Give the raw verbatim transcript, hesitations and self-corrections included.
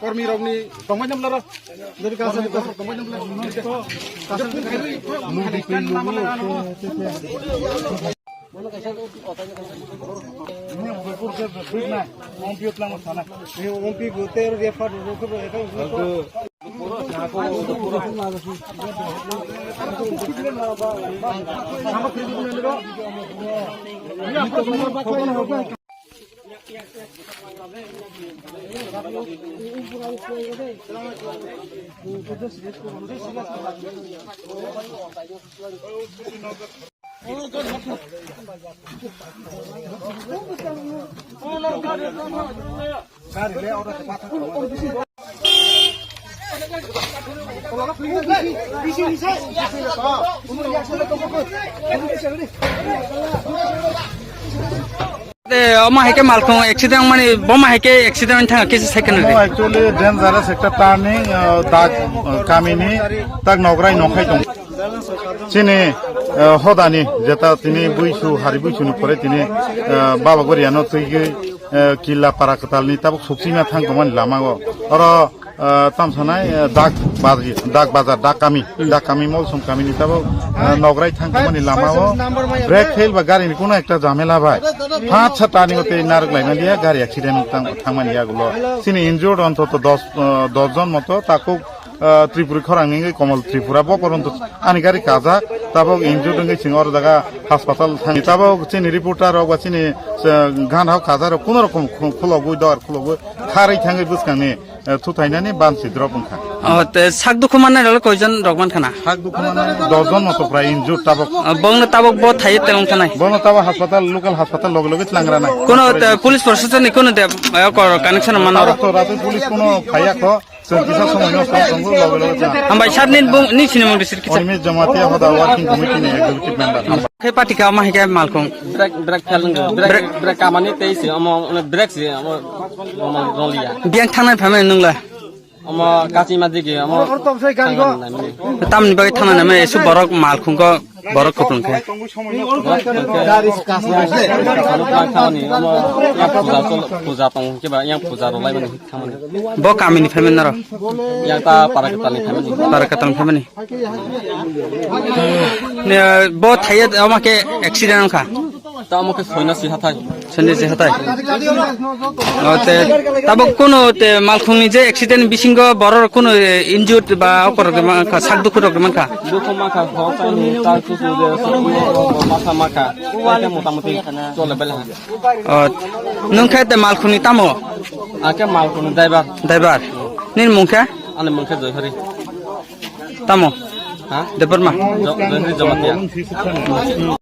Kormi rokni tongmani mlaro. Jadi kasar ni kasar tongmani mlaro. Kasar ni kasar. Te, omo hai khe malkhung accident mani, boma hai khe accident wng thang kisa second No, re. Actually dangerous ekta turning, uh, dak, uh, kamini, tak nograi nokhai tong. Chini, uh, hodani, jeta tini buisu, hari buisu ni pore tini, uh, Baba Goriano twi gwi, uh, Killa Para Kwtal ni tabuk sukchima thang tongmani lama o. Oro, uh, tamsanai, uh, dak bazi, dak bazar, dak kami, dak kami Molsom kami ni tabuk, uh, nograi thang tongmani lama o. Brake fail ba gari ni kuno ekta jamela bai. Paanch sa tani o tei narwk laimani ya, gari accident tang, thangmani ya gulo. Chini injured ontoto dos, uh, dos jon moto, takuk, uh, Tripuri khorang ni wngwi Komol Tripura, bo poronto ani gari kajak, tabuk injured wngwi chwng oro jaga hospital thang. Tabuk chini reporter rok ba chini, uh, gan hok kajak rok kuno rokom khu-, khulogwi, dor khulogwi, kharwi thangwi bwskangni, uh, thuthainani bansi drop wngkha. O, te sak dukhu mannai rok koijon rok mankha na? Sak dukhu mannai dos jon moto prai injured tabuk. O, bongno tabuk bo thaiwi telong thanai? Bono tabuk hospital, local hospital loge loge tlangra nai. Kuno te police proshashan ni kuno te, eh, kor connection mano? Tabuk to rato police kuno phaiya kho. Chwng kisa somoi no tong tongo, loge loge tlang. Hambai sir, nini bung, nini sinimung di sir kisa. Orimis Jamatia Hoda Working Committee ni executive member. Khe party ka ma hai khe malkhung. Brake, brake fail wngkha. Brake, brake kamani tei se omo, omo brake se omo, omo roliya. Biyang thangnai phaimani nwng le? Omo kachima digi, omo thangnai naimani. Tamni bagwi thangnai naimani, esu borok malkhung ko. Borok kupulung khe. Puja tong khe ba yang puja rwlai mani thamani. Bo kamini phaimani naro? Yang ta Para Kwtal ni phaimani. Para Kwtal ni phaimani. Ne, bo thaiya omo khe accident wngkha. Ta omo khe soina si hathai. Sende je hatai. O, te, tabuk kuno te malkhungni je accident bisingo borok kuno, eh, injured ba okor rok mankha, sak dukhu rok mankha. Dukhu mankha, hor tang ni tar kusu je, masa mankha. Ate motamuti chole bela. O, nwng khe te malkhungni tamo? Ake malkhungni driver. Driver. Nini mung khe? Ani mung khe Joyhari. Tamo? Ha? Debbarma? Jo-, Joyhari Jamatia.